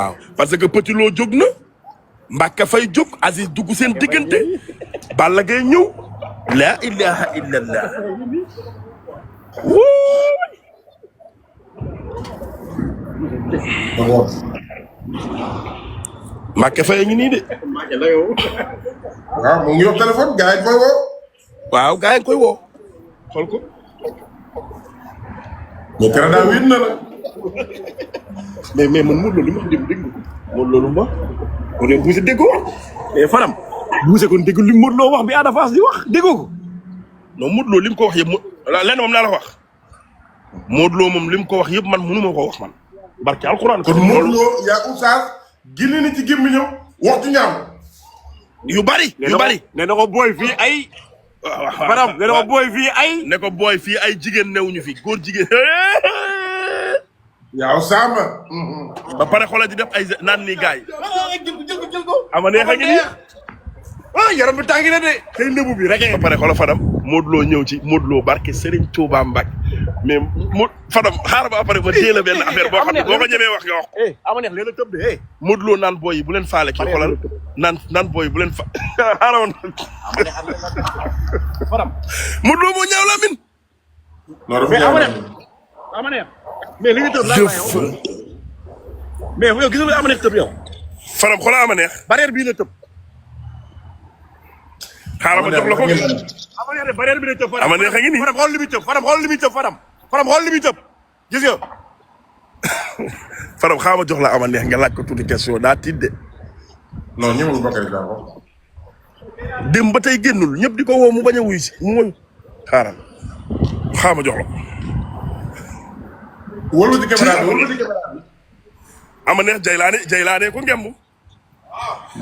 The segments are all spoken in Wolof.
waaw parce que Petit Lo jóg na Mbacke Faye jóg Aziz dugg seen diggante Balla Gaye ñëw la ilaha illallah Mbacke Faye ngi nii de waaw mu ngi yor téléphone gars yi koy woo. waaw gars yi koy woo xool ko mais Canada wéet na la. mais man Modou Lo li ma xam dégg ko Modou Lo lu mu wax on est Bousse dégg ko mais Fadam Bousse kon dégg li Modou Lo wax bi Ada Fass di wax déggoo ko non Modou Lo li mu ko wax yëpp lenn moom naa la wax Modou Lo moom li mu ko wax yëpp man mënu ma ko wax man barke alxuraan kon Modou Lo yaa oustaz génne na ci gémmiñam wax ci ñaaw. yu bari ne na ko booy fii ay Fadam ne na ko booy fii ay ne ko booy fii ay jigéen newuñu fi góor jigéen yaa Sama. ba pare xoolal di def ay naan nii gars yi jël ko ama neex a ngi nii yaram bi tàngi na de tey ndëbu bi rek ba pare xoolal Fadam Modou Lo ñëw ci Modou Lo barke Serigne Touba Mbacke mais Fadam xaaral ba après ma téye la benn affaire boo xam ne boo ko ñemee wax nga wax ko. ama neex léeg-léeg tëb de Modou Lo naan booy yi bu leen faale kii xoolal naan booy yi bu leen fa xaaral woon Fadam Modou Lo moo ñaaw la min mais ama neex mais li nga tëb laa yow mais yow gis nga ama neex tëb yow Fadam xoolal ama neex barrière bii la tëb xaaral ma jox la ko ama neex de barrière bi la tëb ama neex a ngi nii Fadam xool li muy tëb Fadam xool li muy tëb Fadam xool li muy tëb gis nga Fadam xaaral ma jox la ama neex nga laaj ko tuuti question daa tiit de non ñëwul Bakary Sakho. dem ba tey génnul ñëpp di ko woo mu bañ a wuy si mu woy xaaral ma jox la ko wóolu ci caméra bi. ama neex jaylaane ko ngemb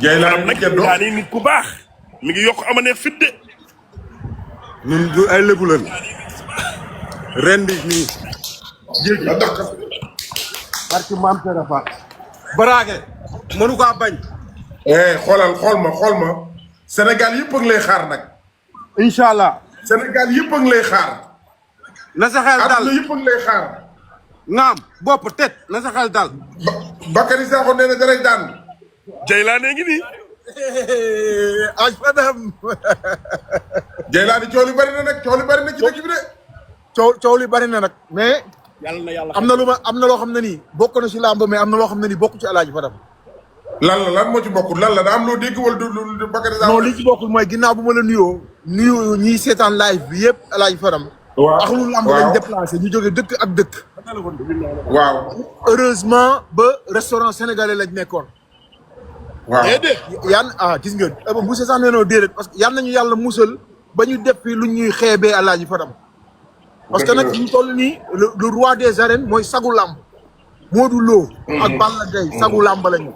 Jaylaane nag jaylaane nit ku baax mi ngi yokk ama neex fit de ñun du ay lébu lañ ren bi nii jéeg la dàq. parce que maam Serap Fa baraage mënu kaa bañ xool ma Sénégal yëpp a ngi lay xaar nag. incha allah Sénégal yëpp a ngi lay xaar. na sa xel dal àdduna yëpp a ngi lay xaar. ngaam bopp tet na sa xel dal Bakary Sakho nee na dalay daan. jaylaane ngi nii aj Fadam Jaylaane coow li bari na nag coow li bari na ci dëkk bi de. coow li bari na nag mais am na loo xam ne nii bokk na si làmb mais am na loo xam ne nii bokk ci alaaji Fadam lan moo ci bokkul lan la daa am loo dégg wala du Bakary Sakho. non li ci bokkul mooy ginnaaw bu ma la nuyu ñiy seetaan live bi yëpp alaaji Fadam waaw ak lu làmb lañ déplacé ñu jógee dëkk ak dëkk waaw. heureusement ba restaurant sénégalais lañ nekkoon waaw gis nga monsieur sax nee noo déedéet parce que yal nañu yàlla musal ba ñu def fi lu ñuy xeebee alaaji Fadam parce que nag ñu toll nii le roi des arènes mooy sagu làmb Modou Lo ak Balla Gaye sagu làmb lañu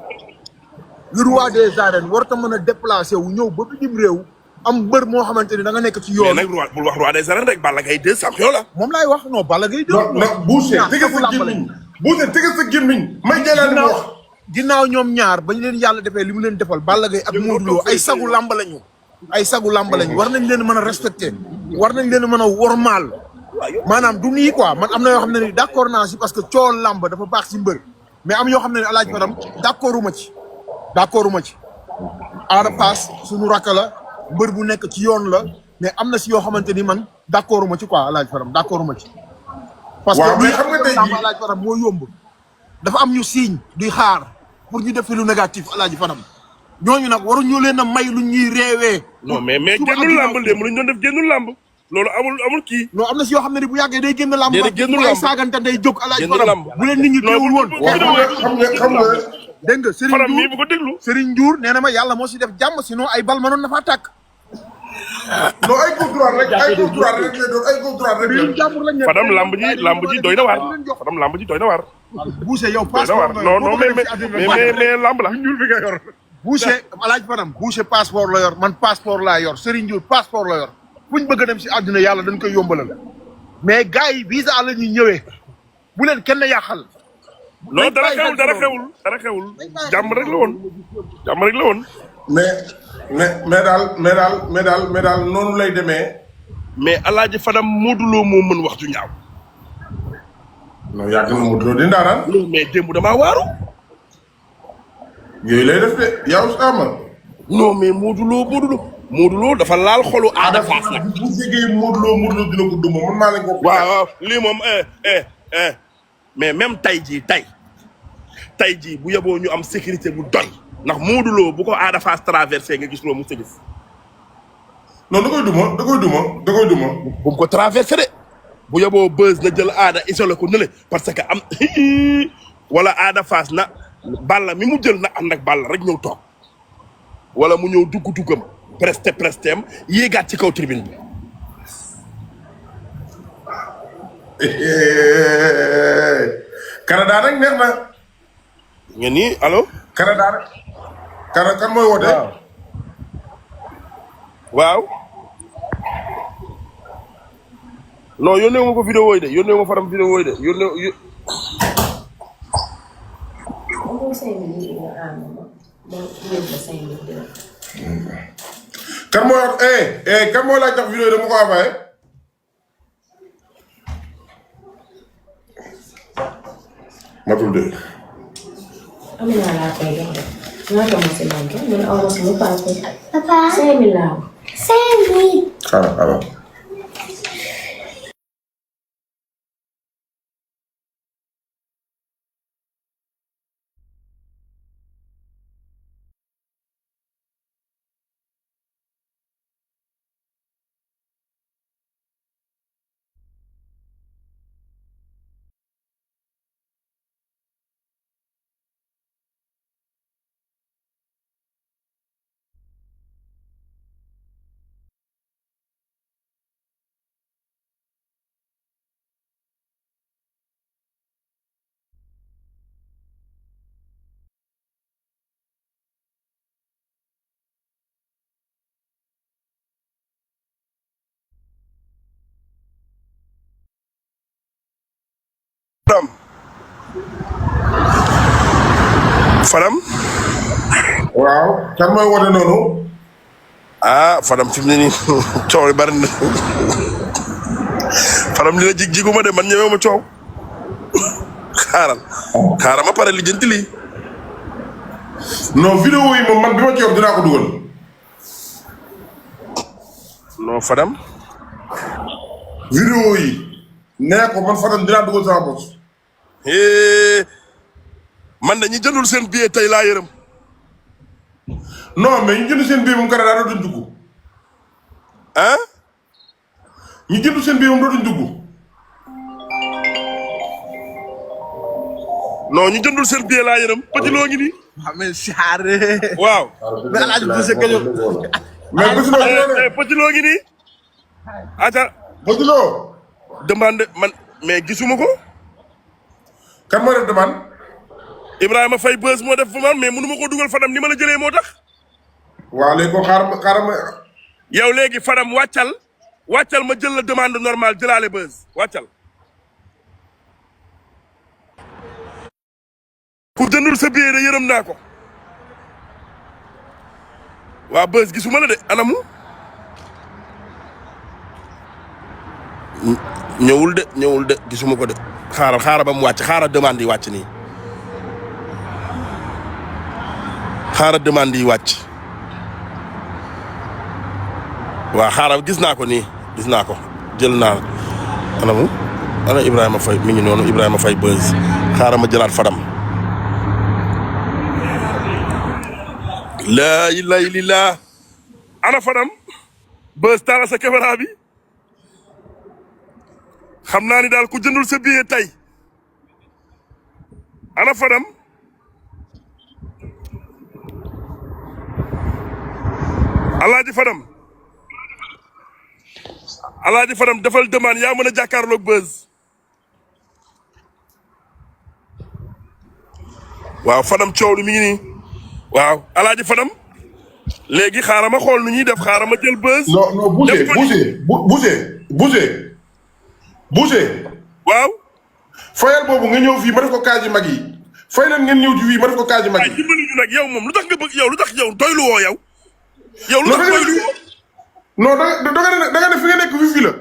le roi des arènes warta mën a déplacé wu ñëw ba bitim réew am mbër moo xamante ni da nga nekk ci yoon mais nag bul wax roi des arènes rek Balla Gaye 2 champion la moom laay wax non Balla Gaye non Boucher tege sa gémmiñ Boucher tege sa gémmiñ may Jaylaane mu wax. ginnaaw ñoom ñaar bañ leen yàlla defee li mu leen defal Balla Gaye ak Modou Lo ay sagu làmb lañu war nañ leen mën a respecté war nañ leen mën a wormaal maanaam du nii quoi man am na yoo xam ne ni d'accord naa si parce que cool làmb dafa baax si mbër mais am yoo xam ne ni alaaji Fadam d'accorduma ci Ada Fass suñu rakk la mbër bu nekk ci yoon la mais am na si yoo xamante ni man d'accorduma ci quoi alaaji Fadam d'accorduma ci parce que mais xam nga tey jii alaaji Fadam moo yomb dafa am ñu signe di xaar pour ñu def fi lu négatif alaaji Fadam ñooñu nag waruñu leen a may lu ñuy réewee. non mais génnul làmb léegi lu ñu doon def génnul làmb loolu amul kii. non am na si yoo xam ne bu yàggee day génn làmb. déedéet génnul làmb ay saagante day jóg alaaji génnul Fadam làmb bu leen nit ñi teewul woon. xam nga. dégg nga Fadam mii bu ko déglu. Serigne Ndiour nee na ma yàlla moo si def jàmm sinon ay bal mënoon na faa tàkk. non ay góor droit rek ay góor droit rek lay doon ay góor droit rek la. jàmbur lañ Fadam lamb ji doy na waar Fadam lamb ji doy na waar. Boucher yow doy na waar passeport non mais lamb la. ñuul fi nga yor. Boucher alaaji Fadam Boucher passeport la yor man passeport laa yor Serigne Ndiour passeport la yor fu ñu bëgg a dem si àdduna yàlla dañ koy yombalal mais gars yi visa la ñuy ñëwee bu leen kenn yàqal. non dara xewul jàmm rek la woon mais daal noonu lay demee. mais alaaji Fadam Modou Lo moo mën wax ju ñaaw. non yàgg na Modou Lo di ndaanaan. mais démb damaa waaru. yooyu lay def de yow sama. non mais Modou Lo dafa laal xolu Ada Fass nag. bu jegee Modou Lo dina ko duma man maa leen ko. waaw lii moom mais même tey jii bu yeboo ñu am sécurité bu doy ndax Modou Lo bu ko Ada Fass traversé nga gis loo mu sa gis. non da koy duma. bu mu ko traversé de bu yeboo Beuz na jël Ada isolé ko nële parce que am wala Ada Fass na Balla mi mu jël na ànd ak Balla rek ñëw toog wala mu ñëw duggam prestem yéegaat ci kaw tribune bi. Canada rek neex na. ngeen ni allo. Canada rek. kan mooy woote. waaw. non yónnee ma ko vidéo yi de yónnee ma faram vidéo yi de yónnee. kan moo kan moo laaj tax vidéo yi dama ko envoyé. matul de. Amina laa koy jox de. ñaata ma si manqué man aw ma suñu paase. Papa 5000 laa am. 5000. xaaral. Fadam. waaw kan mooy woote noonu. Fadam fi mu ne nii coow li bari na Fadam li la jiguma de man ñëwee ma coow xaaral ma pare lijjanti lii. non vidéo yi moom man bi ma ci yor dinaa ko dugal. non Fadam. vidéo yi nee ko man Fadam dinaa dugal sama bopp. man de ñi jëndul seen billet tey laa yërëm. non mais ñu jënd seen billet moom Canada dootuñ dugg. ñu jënd seen billet moom dootuñ dugg. non ñu jëndul seen billet laa yërëm Petit Lo ngi nii. Amel Saare. waaw. mais Alaaji Bousse Kajo. mais Petit Lo ngi nii. ata Petit Lo. demande man mais gisuma ko. kan moo def demande. Ibrahima Faye Beuz moo def fu man mais mënu ma ko dugal Fadam ni ma la jëlee moo tax. waaw léegi ko xaaral ma. yow léegi Fadam wàccal ma jël la demande normale jëlaale Beuz wàccal. ku jëndul sa billet de yërëm naa ko. waa Beuz gisuma la de anamu. ñëwul de gisuma ko de. xaaral ba mu wàcc xaaral demande yi wàcc nii. xaaral demande yi wàcc. waaw xaaral gis naa ko nii gis naa ko jël naa anamu ana Ibrahima Faye mi ngi noonu Ibrahima Faye Beuz xaaral ma jëlaat Fadam. laa ilaaha illallaah ana Fadam Beuz taala sa caméra bi xam naa ni daal ku jëndul sa billet tey ana Fadam Alaaji Fadam defal demande yaa mën a jàkkaarloog Beuz waaw Fadam coow li mi ngi nii waaw Alaaji Fadam léegi xaaral ma xool nu ñuy def xaaral ma jël Beuz. non Boucher. waaw. fayal boobu nga ñëw fii ma def ko kaas yu mag yi fay leen ngeen ñëw ci fii ma def ko kaas yu mag yi. waaye dimbali ñu nag yow moom lu tax nga bëgg lu tax doylu woo yow. yow lu tax doylu woo. non da nga ne fi nga nekk wifi la.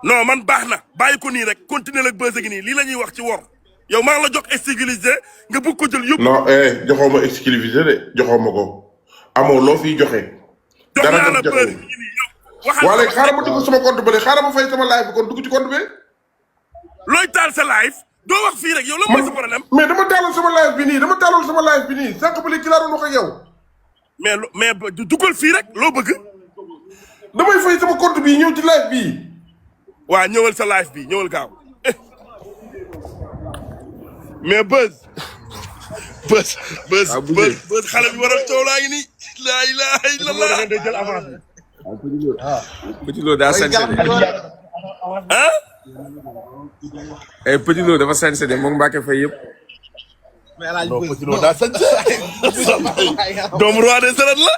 non man baax na bàyyi ko nii rek continuer ak Beuz gi nii lii la ñuy wax ci wor yow maa ngi la jox exclusivité nga bëgg ko jël yóbbu. non joxoo ma exclusivité de joxoo ma ko amoo loo fiy joxe. jox naa la joxe bër waxal waa léegi xaaral ma dugg sama compte bële xaaral ma fay sama live bi kon dugg ci compte bi. looy taal sa live doo wax fii rek yow la mooy sa problème. mais dama taaloon sama live bi nii dama taaloon sama live bi nii sànq ba léegi ci laa doon wax ak yow. mais duggal fii rek loo bëgg. damay fay sama compte bi ñëw ci live bii. waa ñëwal sa live bi ñëwal gaaw mais bës xale bi waral coow laa ngi nii. laa ilaaha illallah. day jël avance bi. Petit Lo daa sañse de. ah. Petit Lo dafa sañse de moom Mbacke Faye yëpp. mais El Hadj non Petit Lo daa sañse. doomu roi des arènes la.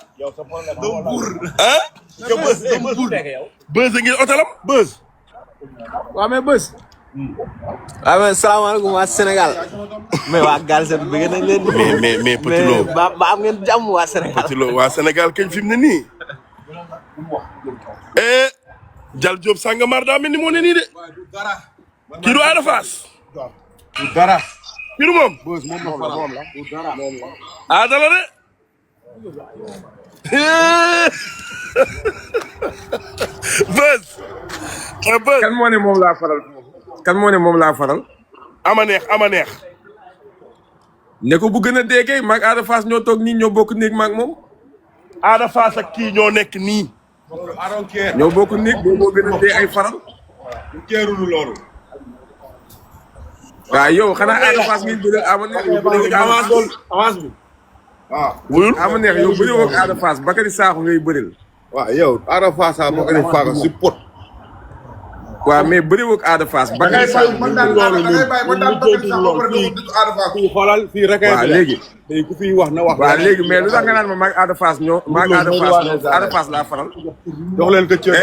doomu buur. ah. doomu buur. bës a ngi otalam bës. waaw mais bés. waaw mais salaamaaleykum waa Sénégal mais waa Galsen bëgg nañ leen. mais Petit Lo ba am ngeen jàmm waa Sénégal. Petit Lo waa Sénégal kañ fi mu ne nii. Jal Diop Sangomar daa mel ni moo ne nii de. kii du Ada Fass. du dara. kii du moom. bés moom la du dara. Ada la de. bës. bës. kan moo ne moom laa faral. kan moo ne moom laa faral. ama neex. ne ko bu gën a déggee maag Ada Fass ñoo toog nii ñoo bokk néeg maag moom. Ada Fass ak kii ñoo nekk nii. ñoo bokk néeg boo moo gën a dee ay faral. keerulu loolu. waaw yow xanaa Ada Fass ngay bëri ama neex yow bëri avance bi. waaw. wuyul ama neex yow bëri woog Ada Fass Bakary Sakho ngay bëril. waaw yow Ada Fass moo ko def faaga si pot. waaw mais bëri woog Ada Fass Bakary Sakho man daal da ngay bàyyi man daal Bakary Sakho ba pare doo ko Ada Fass. fii xoolal fii rek waaw léegi. léegi ku fi wax na wax. waaw léegi mais lu tax nga naan ma maag Ada Fass ñoo maag Ada Fass laa faral. jox leen ko cër.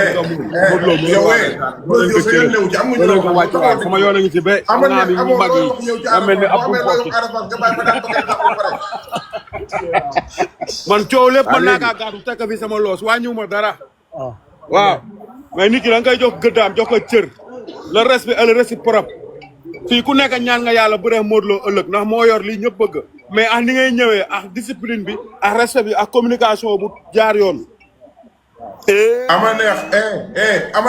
yow yow sa yoon newu ci am nga ñu ko wàcc waay sama yoon a ngi ci ba. amoon xam naa ni ñu mag yi daa mel ni ab bu bokk. man coow lépp mën naa kaa gàddu tekk fi sama loos waa ñëw ma dara. waaw mais nit ki da nga koy jox gëddaam jox ko cër. le respect et le réciproque. fii ku nekk ñaan nga yàlla bëree Modou Lo ëllëg ndax moo yor lii ñëpp bëgg. mais ak ni ngay ñëwee ak discipline bi ak respect bi ak communication bu jaar yoon. ama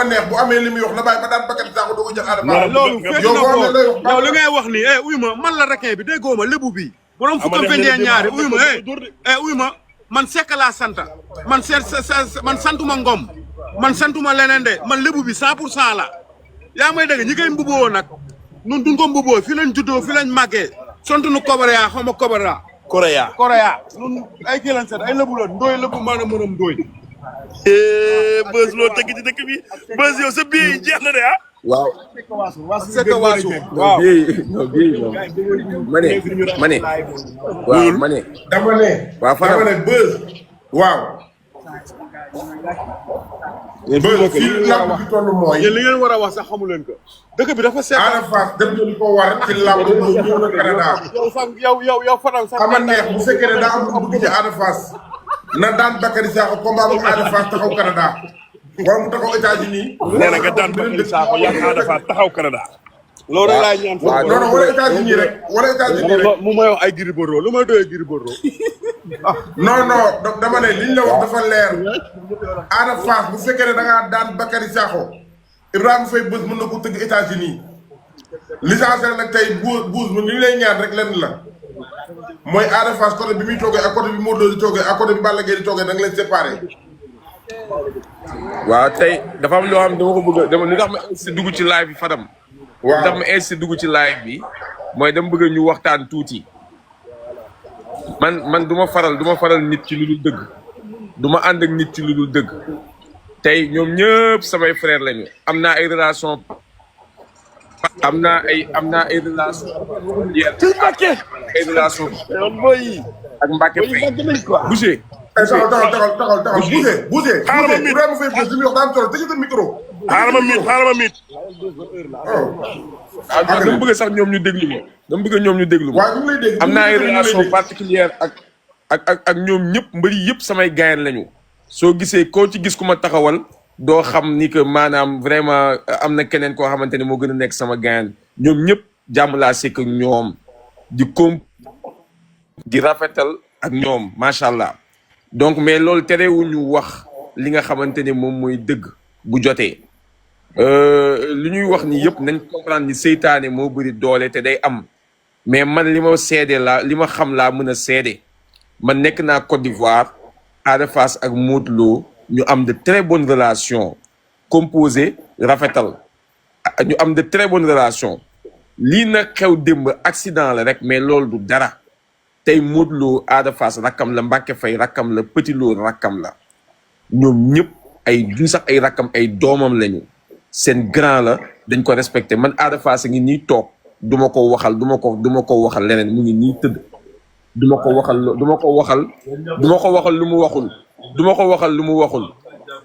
neex bu amee li muy wax na bàyyi ba daan Bakary Sakho doo ko jël Ada Fass. loolu fekk na ko yow li ngay wax nii uy ma man la requin bi déggoo ma lébu bi. borom fukk ak vendee ñaari uy ma uy ma man sekk laa sant man man santuma ngom man santuma leneen de man lébu bi 100% la. yaa may dégg ñi koy mbuboo nag ñun duñ ko mbuboo fi lañ juddoo fi lañ màggee sontu nu Kobarya xaw ma Kobarya. Korea ñun ay kii lañ set ay lébu la ndooy lébu maanaam mënam ndooy. bës loo tëgg ci dëkk bi bës yow sa biir yi jeex na de ah. waaw. sekk waasu waaw. non bii moom ma ne. waaw ma ne. dama ne. waaw Fara dama ne bës. waaw. bës fii lamb bi toll mooy. yéen li ngeen war a wax sax xamu leen ko. dëkk bi dafa seet. Ada Fass def na li ko war ci lamb bi ñëw na Canada. yow sax yow Fadal sax. ama neex bu fekkee ne daa am lu dugg ci Ada Fass na daan Bakary Sakho combat bu Ada Fass taxaw Canada. wala mu taxaw États-Unis. nee na nga daan Bakary Sakho yàgg Ada Fass taxaw Canada. loolu rek laay ñaan waaw non non wala États-Unis rek wala États-Unis rek. mu may wax ay Gris Bordeaux lu may doyee Gris Bordeaux. non dama ne liñ la wax dafa leer. Ada Fass bu fekkee ne da ngaa daan Bakary Sakho Ibrahima Faye bés mën na ko tëgg États-Unis licencié nag tey buus li ñu lay ñaan rek lenn la mooy Ada Fass côté bi muy toogee ak côté bi Modou Lo di toogee ak côté bi Balla Gaye di toogee da nga leen séparé. waaw tey dafa am loo xam dama ko bëgg dama li tax ma insisté dugg ci live bi Fadam. waaw li tax ma insisté dugg ci live bi mooy dama bëgg ñu waxtaan tuuti. man du ma faral nit ci lu dul dëgg. du ma ànd ak nit ci lu dul dëgg. tey ñoom ñëpp samay frère lañu am naa ay relation am naa ay relation ay relation ak Mbacke Faye Boucher. taxal Boucher. xaaral ma miit Ibrahima Faye bés li muy wax daa am solo tëjee sa micro. xaaral ma miit. dama bëgg sax ñoom ñu déglu ma. dama bëgg ñoom ñu déglu ma. waaw ñu ngi lay dégg am naa ay relation particulière ak ñoom ñëpp mbëri yëpp samay gayan lañu. soo gisee koo ci gis ku ma taxawal doo xam ni que maanaam vraiment am na keneen koo xamante ne moo gën a nekk sama gayan ñoom ñëpp jàmm laa sekk ak ñoom di rafetal ak ñoom macha allah donc mais loolu terewuñu wax li nga xamante ne moom mooy dëgg bu jotee li ñuy wax ni yëpp nañ comprendre ni seytaane moo bëri doole te day am mais man li ma seede laa li ma xam laa mën a seede man nekk naa Côte d'Ivoire Ada Fass ak Modou Lo ñu am de très bonnes relations composé rafetal ñu am de très bonnes relations lii nag xew démb accident la rek mais loolu du dara tey Modou Lo Ada Fass rakkam la Mbacke Faye rakkam la Petit Lo rakkam la ñoom ñëpp ay duñ sax ay rakkam ay doomam lañu seen grand la dañ ko respecté man Ada Fass ngi nii toog duma ko waxal duma ko waxal leneen mu ngi nii tëdd duma ko waxal lu mu waxul duma ko waxal lu mu waxul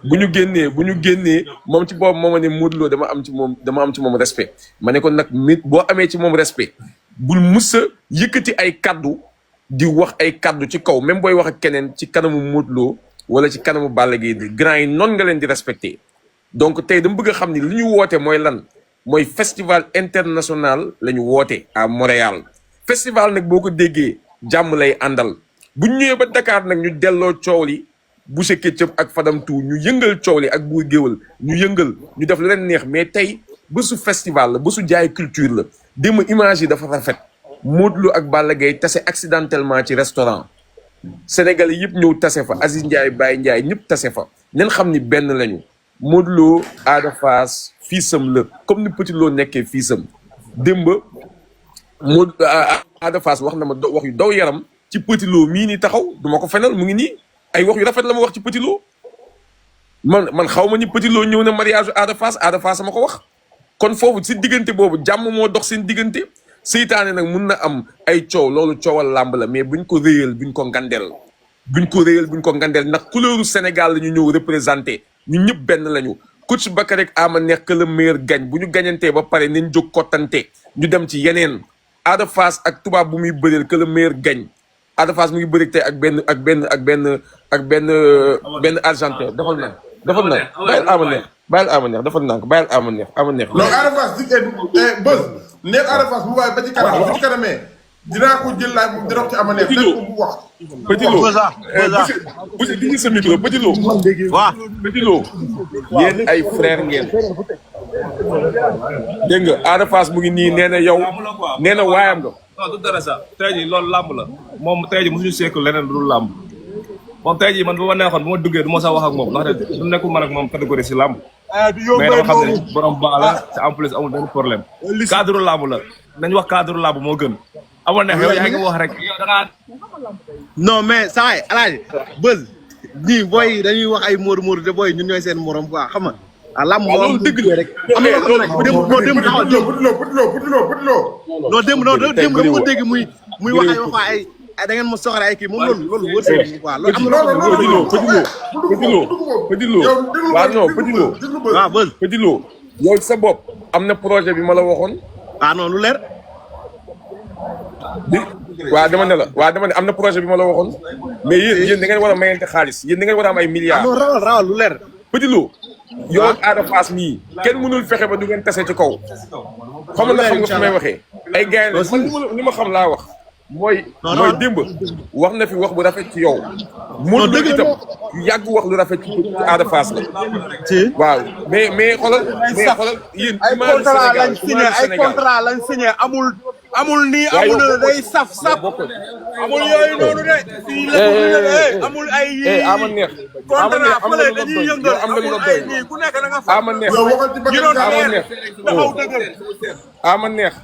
bu ñu génnee moom ci boobu moo ma ne Modou Lo dama am ci moom respect ma ne ko nag nit boo amee ci moom respect bul mus a yëkkati ay kaddu di wax ay kaddu ci kaw même booy wax ak keneen ci kanamu Modou Lo wala ci kanamu Balla Gaye di grand yi noonu nga leen di respecté donc tey dama bëgg a xam ni li ñu woote mooy lan mooy festival international la ñu woote à Montréal festival nag boo ko déggee jàmm lay àndal bu ñu ñëwee ba Dakar nag ñu delloo coow li Boucher Ketchup ak Fadam Tou ñu yëngal coow li ak Buur Géwël ñu yëngal ñu def lu leen neex mais tey bésu festival la bésu jaay culture la démb image yi dafa rafet Modou Lo ak Balla Gaye tase accidentellement ci restaurant Sénégalais yëpp ñëw tase fa Aziz Ndiaye Baye Ndiaye ñëpp tase fa nen xam ni benn lañu Modou Lo Ada Fass fiisam la comme ni Petit Lo nekkee fiisam démb Modou Ada Fass wax na ma wax yu daw yaram ci Petit Lo mii ni taxaw duma ko fenal mu ngi nii ay wax yu rafet la ma wax ci Petit Lo man xaw ma ni Petit Lo ñëw na mariage Ada Fass ma ko wax kon foofu si diggante boobu jàmm moo dox seen diggante seytaane nag mun na am ay coow loolu coowal làmb la mais buñ ko réyal buñ ko ngandeel ndax couleuru Sénégal la ñu ñëw représenté ñun ñëpp benn lañu coach Bakary ak Ama neex que le meilleur gagne bu ñu gañantee ba pare nañ jóg kottante ñu dem ci yeneen Ada Fass ak tubaab bu muy bëreel que le meilleur gagne Ada Fass mu ngi bëri tey ak benn argentin defal na bàyyil Ama neex defal nànk bàyyil Ama neex non Ada Fass di bës neex Ada Fass bu waaye ba ci kanamee dinaa ko jël laaj moom dina ko ci Ama neex bu wax Petit Lo bu di ñu sa micro Petit Lo waaw Petit Lo yéen ay frère ngeen dégg nga Ada Fass mu ngi nii nee na yow nee na waayam nga non du dara sax tey jii loolu làmb la moom tey jii mosuñu seekul leneen lu dul làmb moom tey jii man bu ma neexoon bu ma duggee du ma sax wax ak moom ndax du nekkul man ak moom catégorie si làmb mais dama xam ne borom baax la te en plus amul benn problème cadre làmb la nañ wax cadre làmb moo gën amoon neex yow yaa ngi wax rek yow da ngaa non mais saa yi alaaji bës ñii booy dañuy wax ay móor te booy ñun ñooy seen morom quoi xam nga ah làmb moo am dëgg rek am na loolu démb taxaw démb dama ko dégg muy wax ay da ngeen ma soxla ay kii moom loolu wër seen quoi loolu am na Petit Lo waaw non Petit Lo waaw bës Petit Lo yow sa bopp am na projet bi ma la waxoon ah non lu leer dama ne am na projet bi ma la waxoon mais yéen da ngeen war a mayante xaalis yéen da ngeen war a am ay milliards non rawal lu leer Petit Lo yow ak Ada Fass mii kenn mënul fexe ba du ngeen tase ci kaw xam nga fi may waxee ay gars yi man li ma xam laa wax mooy démb wax na fi wax bu rafet ci yow moo dëgg itam yàgg wax lu rafet ci Ada Fass la waaw mais xoolal yéen ay contrat lañ signé amul nii amul day saf amul yooyu noonu de fii la amul ay yi ama neex contrat fële dañuy yëngal amul ay nii ku nekk da nga fa ama neex ama neex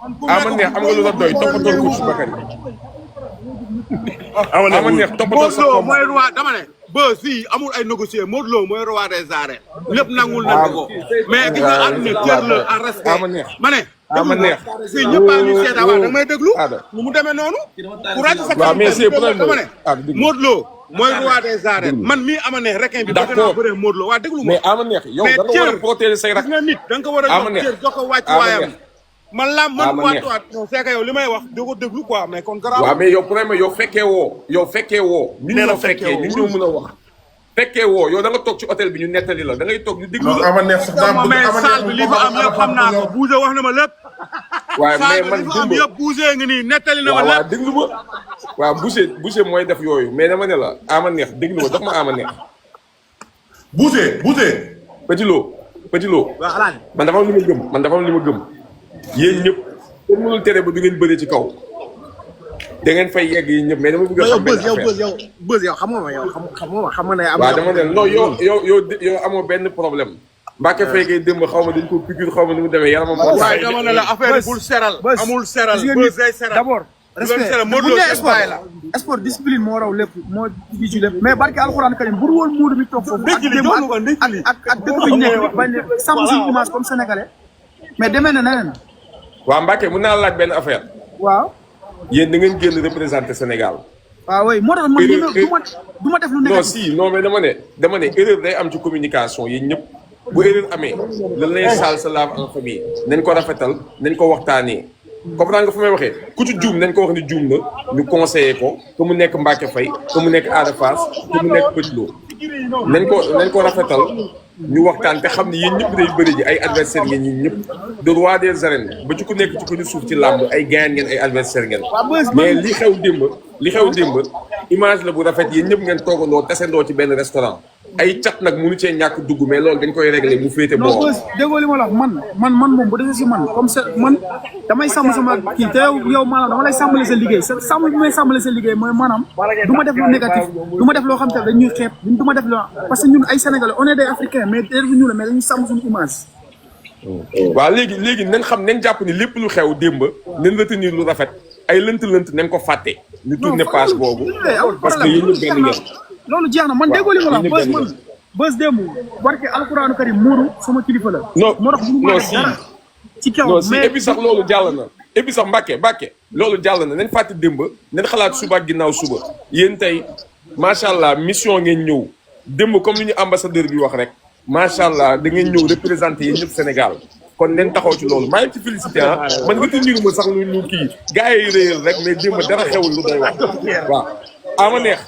am nga lu la doy toppatoo ko ci Bakary ama neex toppatoo sa Modou Lo mooy roi dama ne ba fii amul ay négocier Modou Lo mooy roi des arènes lépp nangul na ko mais gis nga àdduna cër la en respect ma ne ama neex fii ñëpp a ngi seet avant da may déglu nu mu demee noonu ku ràcc sa waaw mais c'est problème dama ne Modou Lo mooy roi des arènes man mii ama neex requin bi bëgg naa bëree Modou Lo waa déglu mais ama neex yow da nga war a protéger say rak nga nit da nga ko war a jox cër jox ko wàcc waayam man la man waatuwaat non c'est que yow li may wax da ko déglu quoi mais kon garaaw waaw mais yow problème yow fekkee woo ñun ñoo fekkee ñun ñoo mën a wax fekkee woo yow da nga toog ci hôtel bi ñu nettali la da ngay toog ñu déglu la ama neex sax mais salle bi li fa am yëpp xam naa ko Boucher wax na ma lépp waaye mais man li fa am yëpp Boucher ngi nii nettali na ma waaw lépp. déglu ma waaw Boucher mooy def yooyu mais dama ne la ama neex déglu ma jox ma ama neex Boucher. Petit Lo waaw alaaji. man dafa am li ma gëm yéen ñëpp kenn mënul tere ba du ngeen bëri ci kaw da ngeen fay yegg yi ñëpp mais dama bëgg a xam benn affaire yow xam nga ma yow xam nga ne am waaw dama ne non yow amoo benn problème Mbacke Faye kay démb xaw ma dañ ko piqûre xaw ma ni mu demee yaramam moo waaye dama ne la affaire bul seral. amul seral bës day seral. d'abord respect bu ñu nee sport discipline moo raw lépp moo ji ci lépp mais barke alxuraan karim bu dul woon muudu mi toog foofu ak démb ak dëkk bi ñu nekk bañ ne sàmm suñu image comme sénégalais mais demee na neneen. waaw Mbacke mën naa laaj benn affaire waaw. yéen da ngeen génn représenté Sénégal. waaw oui moo tax man du ma def lu négatif. non si non mais dama ne erreur day am ci communication yéen ñëpp bu erreur amee lan lay saal sa lave en famille nañ ko rafetal nañ ko waxtaanee comprendre nga fu may waxee ku ci juum nañ ko wax ni juum na ñu conseillé ko que mu nekk Mbacke Faye que mu nekk Ada Fass que mu nekk Petit Lo nañ ko rafetal ñu waxtaan te xam ne yéen ñëpp day bëri ji ay adversaire ngeen ñi ñëpp de roi des arènes ba ci ku nekk ci ku ñu suuf ci làmb ay gain ngeen ay adversaire ngeen mais li xew démb image la bu rafet yéen ñëpp ngeen toogandoo tasendoo ci benn restaurant ay cat nag mënu cee ñàkk dugg mais loolu dañ koy régler mu féete boo déggoo li ma la wax man moom bu defee si man comme ça man damay sàmm sama kii te yow maanaam dama lay sàmmale sa liggéey sàmm bi may sàmmale sa liggéey mooy maanaam du ma def lu négatif du ma def loo xam te dañuy xeeb du ma def loo parce que ñun ay sénégalais on est des africains mais ñu la mais dañuy sàmm suñu image. waaw léegi nañ xam nañ jàpp ni lépp lu xew démb nañ retenir lu rafet ay lënt nañ ko fàtte. ñu tourné page boobu parce que yéen ñëpp benn ngeen. loolu jeex na man déggoo li ma la wax bës démb barke alxuraanu karim muuru sama kilifa la. non si ci kaw non si et puis sax loolu jàll na et puis sax Mbacke loolu jàll na nañ fàtte démb nañ xalaat suba ak ginnaaw suba yéen tey macha allah mission ngeen ñëw démb comme li ñu ambassadeur bi wax rek macha allah da ngeen ñëw représenté yéen ñëpp Sénégal kon leen taxaw ci loolu maa ngi ci félicité man retenir ma sax lu kii gars yi réyal rek mais démb dara xewul lu doy wax waaw ama neex